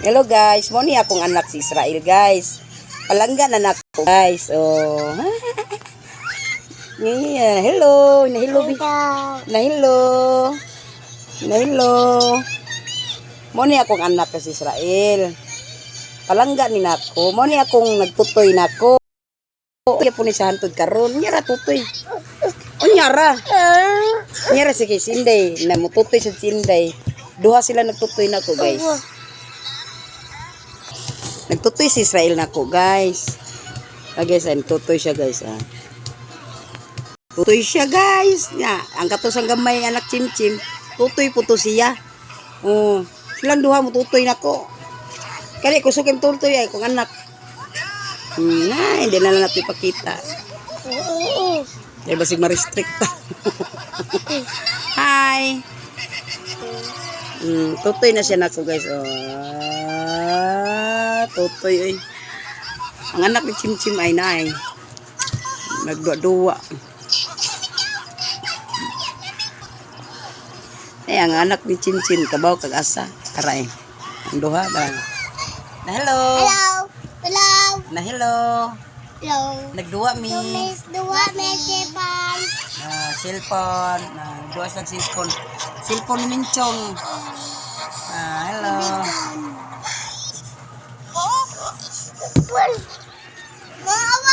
Hello guys, mo ni akong anak si Israel, guys. Palangga na nako, guys. Oh. Yeah, hello, nahilo bi. Nahilo. Nahilo. Mo ni akong anak si Israel. Palangga ni nako. Mo ni akong nagtutoy nako. Kaya po ni sa hantod karon, nya ra tutoy. Unya ra. Nya ra si kay Sinday, na mututoy sa Sinday. Duha sila nagtutoy nako, guys. Nagtutoy si Israel nako, guys. Ah, guys, ay, nagtutoy siya, guys. Ah. Tutoy siya, guys. Ya, ang katos ang gamay anak chim-chim. Tutoy po to siya. Oh, silang duha mo tutoy nako. Kani kusog kay tutoy ay kung anak. Na, hindi na lang natin ipakita. Kaya basig ma-restrict ta. Hi. Tutoy na siya nako, guys. Oh, tutoy ay. Ang anak ni Chim Chim ay naay. Nagduwa-duwa. Eh, ang anak ni Chim Chim, kabaw kag asa. Karay. Ang duha ba? Na hello. Hello. Hello. Na hello. Hello. Nagduwa mi. Miss Duwa Mesepan. Ah, cellphone. Ah, duwa sa cellphone. Cellphone ni Minchong. Ah, hello. Mga